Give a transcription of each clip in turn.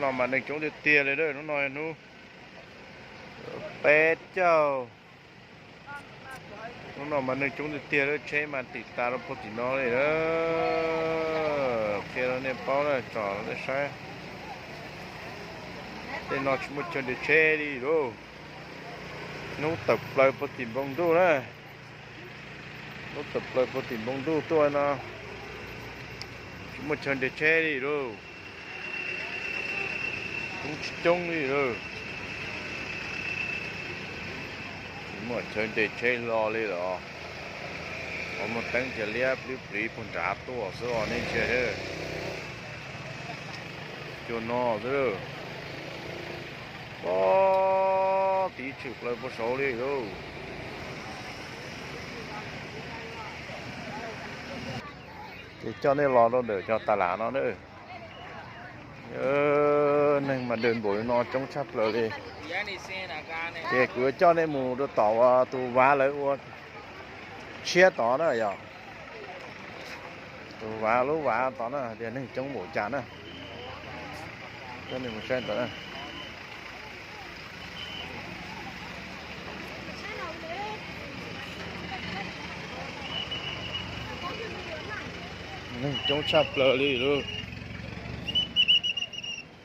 No mas neeg coob tiag tiag li lawm, hnub no hnub peb caug. Hnub no mas neeg coob tiag tiag lawm, tsheb mas tim tas rau puag tim no li lawm. Qhia rau nej paub na, tsom rau nej saib. Tej no tsis muaj chaw nres tsheb li lauj. Hnub tawm plaws puag tim npoo ntuj na. Hnub tawm plaws puag tim npoo ntuj tuaj no, tsis muaj chaw nres tsheb li lauj. Coob tsis coob li lauj. Tsis muaj chaw nres tsheb hlo li los. Qhov muaj teeb ces liab pliv pliv puag nrad tuaj xwb os, nej ntsia. Cua no xwb. Pob, tib tshwm plaws puag saud li lauj. Ces coj nej los rau ntawm cov tas lam no na. Neeg mas dawm npaum li no coob tshaj plaws li. Ces kuv yuav coj nej mus rau tom uas tus vav lawv ua tshiab tod na yog. Tus vav lub vav tod na tias neeg coob npaum cas na. Coj nej mus saib ntawd na. Neeg coob tshaj plaws li lauj.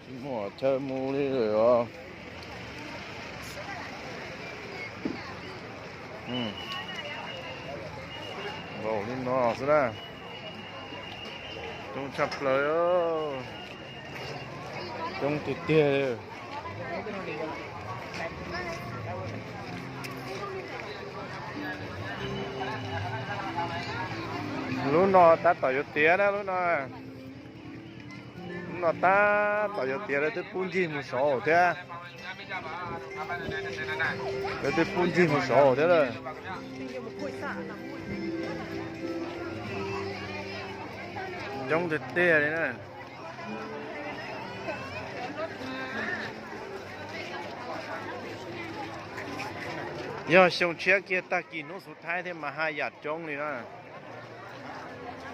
Tsis muaj chaw mus li lawm os. Nkaus li no xwb na. Coob tshaj plaws. Coob tiag tiag. Lub no tab tom yuav tiav na, lub no. Lub no tab tom yuav tiav, lawv twb pub ncig mus saud thiab. Lawv twb pub ncig mus saud thiab lawm. Coob tiag tiag li na. Yog xyoo tshiab kiag tag kis hnub xub thaib thiab mas haj yam coob li na.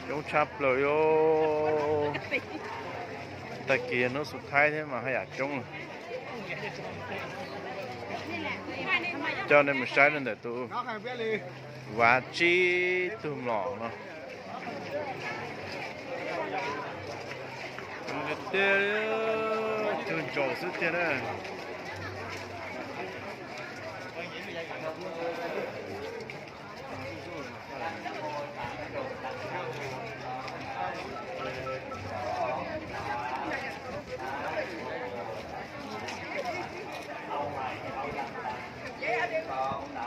Coob tshaj plaws li. Tag kis hnub xub thaib thiab mas haj yam coob. Coj nej mus saib ntawm tus vav tsib tug mlom no. Tiag, tug ntsaum xwb tiag na.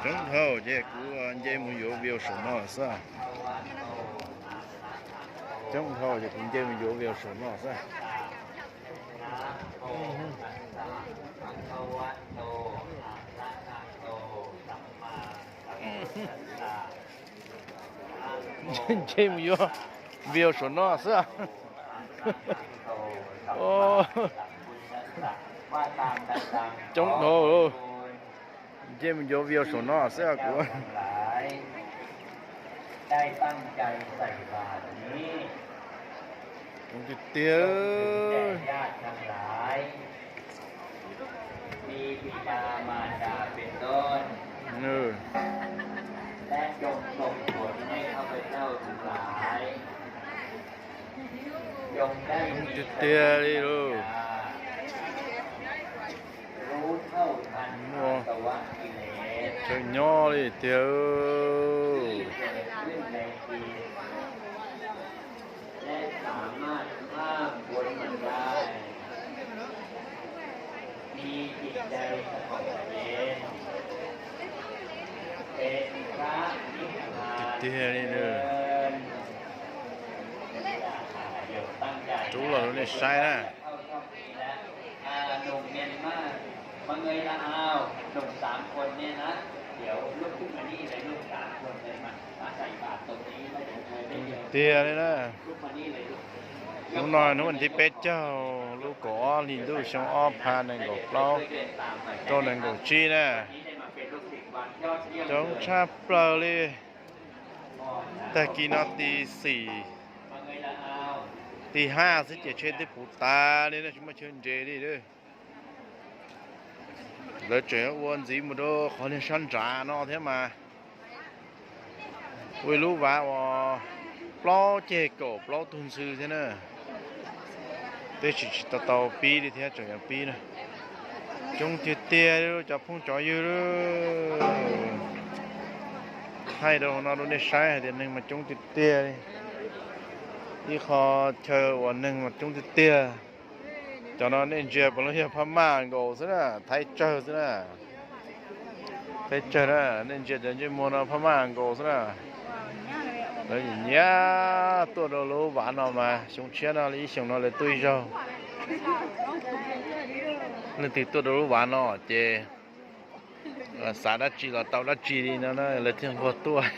Coob dhau ces kuv nce mus yuav view saum no xwb. Coob dhau ces kuv nce mus yuav view saum no xwb. Nce mus yuav view saum no xwb. Coob dhau. Nce mus yuav view saum no xwb kuv. Coob tiag tiag. Coob tiag tiag li lauj. Muaj chaw nyob li tiag. Tiag tiag li na. Rub los rau nej saib na. Tiag li na. Hnub no hnub vas thib peb caug lub kaum ob hlis ntuj xyoo ob phav nees nkaum plaub rau nees nkaum tsib na. Coob tshaj plaws li. Tag kis no tis xim Ti haj xwb ces tsheb twb puv tas li na, tsis muaj chaw nres li. Lawv tseem ua ntxiv mus rau qhov niag sab nrad no thiab mas. Ua ib lub vav uas plaub ceg kaum plaub tug ntxhw thiab na. Tab sis tsis tau tau pib li thiab, tseem yuav pib na. Coob tiag tiag li cov phooj cov ywg. Thaij rau hauv no rau nej saib hais tias neeg mas coob tiag tiag li. Ib qho chaw uas neeg mas coob tiag tiag. Cov no nej ntsia puav leej yog Phab Maj nkaus xwb na, Thaib tsawg xwb na. Thaib tsawg na, nej ntsia cov ntsej muag no Phab Maj nkaus xwb na. Lawv nyiam nyiam tuaj rau lub vav no mas xyoo tshiab no li ib xyoos no lawv tuaj ib zaug. Leej twg tuaj rau lub vav no ces xav dab tsi los tau dab tsi li no na, lawv thiaj nquag tuaj.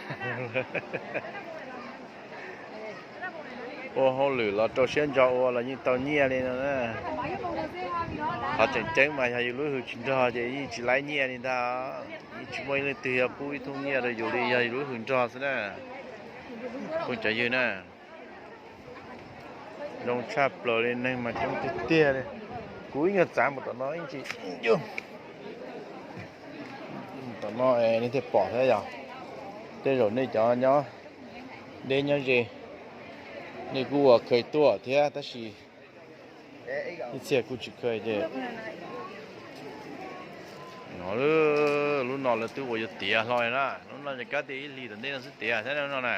Ua hauj lwm los rau siab ntso ua los yeej tau nyiaj li no na. Qhov tseem ceeb mas yog yus lub hws tsis nrog ces yeej tsis laib nyiaj li ntag. Yeej tsis muaj ib leej twg yog pub ib thoob nyiaj rau yus li, yog yus lub hws nrog xwb na. Phooj cov ywg na, zoo tshaj plaws li, neeg mas coob tiag tiag li. Kuv ib nyuag txav mus tom no ib ntsis. Tom no nej thiaj pom thiab yog. Tej zaum nej cov nyob deb nyob ze, nej kuj ua khaws tuaj thiab tab sis ib txhia kuj tsis khaws ces no. Lub no lawv twb ua yuav tiav hlo na, lub no ces kab tias ib hlis tom ntej no xwb tiav thiab no na.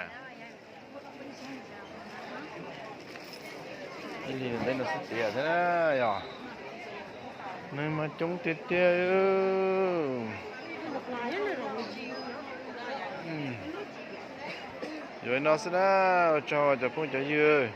Ib hlis tom ntej no xwb tiav thiab na yog. Neeg mas coob tiag tiag. Yuav no xwb na, ua tsaug cov phooj cov ywg.